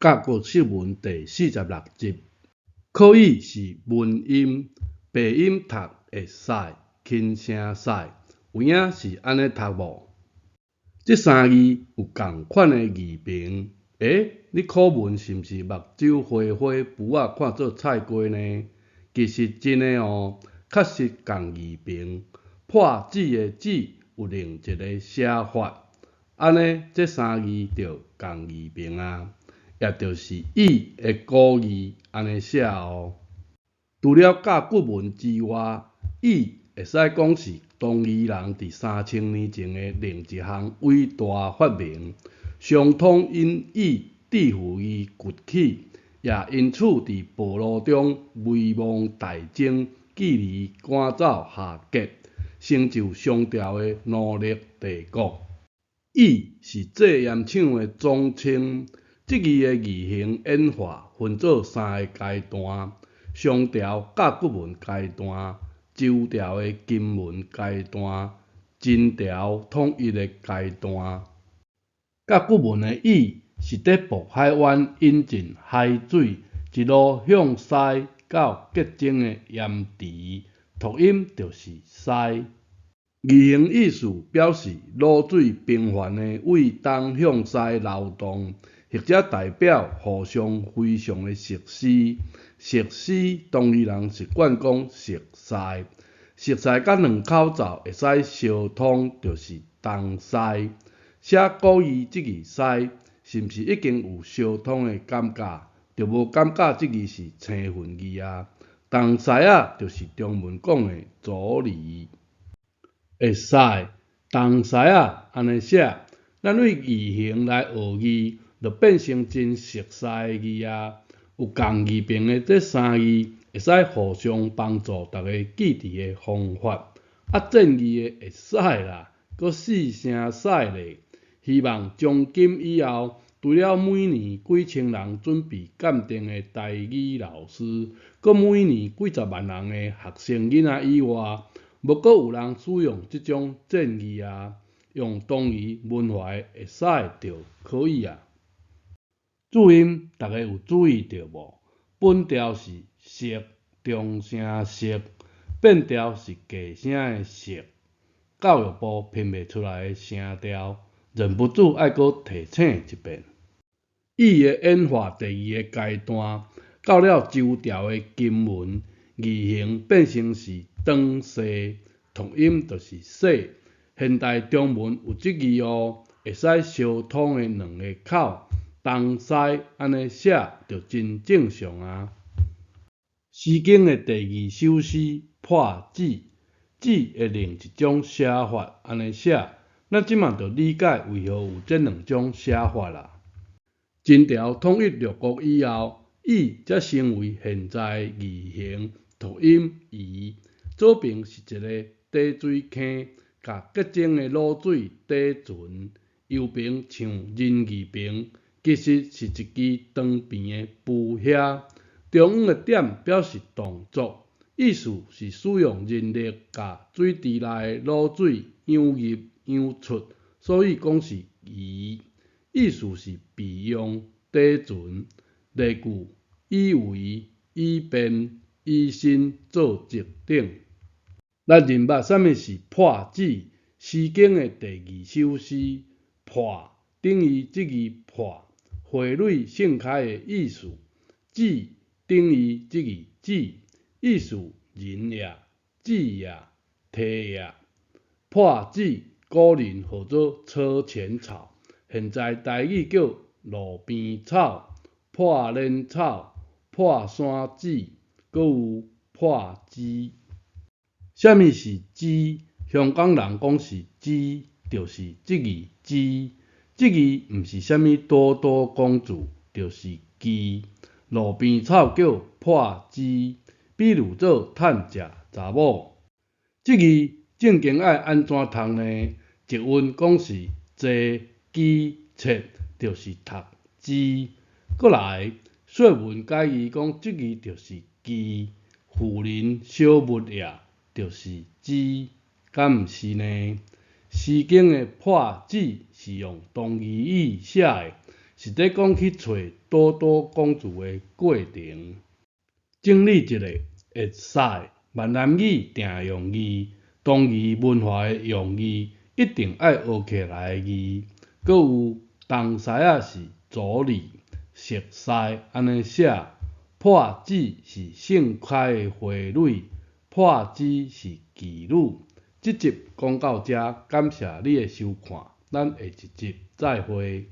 甲骨釋文第46集，口語是文音，白音讀會使，輕聲使，有影是按呢讀無？這三字有仝款的字形，欸，你苦悶是毋是目睭花花，櫥仔看做菜雞呢？其實真的哦，確實仝字形，破子的子有另一个寫法，按呢這三字就仝字形啊，也就是椅的古字按呢寫哦。除了甲骨文之外，椅會使講是東夷人佇3000年前的另一項偉大發明。商湯因椅致富而崛起，也因此佇部落中威望大增，繼而趕走夏桀，成就商朝的奴隸帝國。椅是製鹽廠的總稱，這字的字形演化分做三个階段：商朝甲骨文階段、周朝的金文階段、秦朝統一的階段。甲骨文的椅是佇渤海灣引進海水，一路向西到結晶的鹽池，讀音就是西。字形意思表示滷水頻繁的對東向西流動，或者代表互相非常的熟悉。熟悉東夷人習慣講熟似，熟似佮兩口罩會使相通，就是東西。寫古字這字西，是毋是已經有相通的感覺？就無感覺這字是生分字啊？東西仔就是中文講的囑離。會使東西仔按呢寫，咱對字形來學字，就變成真熟似的字啊。有仝字形的這三字，會使互相幫助逐家記佇的方法。啊，正字的會使啦，閣四聲使咧。希望從今以後，除了每年幾千人準備鑑定的台語老師，閣每年幾十萬人的學生囡仔以外，無閣有人使用這種正字啊，用東夷文化的會使就可以啊。注音，逐家有注意著無？本調是釋中聲釋，變調是假聲的釋。教育部拼袂出來的聲調，忍不住愛閣提醒一遍。椅的演化第二个階段，到了周朝的金文，字形變成是長細，讀音就是細。現代中文有這字哦，會使相通的兩个口，東西按呢寫就真正常啊。詩經的第二首詩破子，子的另一種寫法按呢寫，咱這馬就理解為何有這兩種寫法啦。秦朝統一六國以後，椅才成為現在字形，讀音夷。左邊是一个貯水坑，共結晶的滷水貯存；右邊像人字旁，其實是一支長柄的鋥靴。中央的點表示動作，意思是使用人力共水池內的滷水湧入湧出，所以講是夷。意思是備用、貯存。例句：以為、以便、以身作則等。咱認捌啥物是破子？詩經的第二首詩，破等於這字破，花蕊盛開的意思。子等於這字子，意思人也、子也、提也。破子古人號做車前草，現在台語叫路邊草、破蓮草、破山子，閣有破枝。啥物是枝？香港人講是枝，就是這字枝。這字毋是啥物多多公主，就是枝。路邊草叫破枝，比喻做趁食查某。這字正經愛按怎讀呢？捷運講是坐機切，就是讀枝。閣來，說文解字講這字就是枝，婦人小物也，就是枝，敢毋是呢？詩經的破子是用東夷語寫的，是咧講去揣多多公主的過程。整理一下，會使閩南語常用字、東夷文化的用字，一定愛學起來的字，閣有東西仔是組字，熟似按呢寫，破子是盛開的花蕊，破子是妓女。這集講到遮，感謝你的收看，咱下一集再會。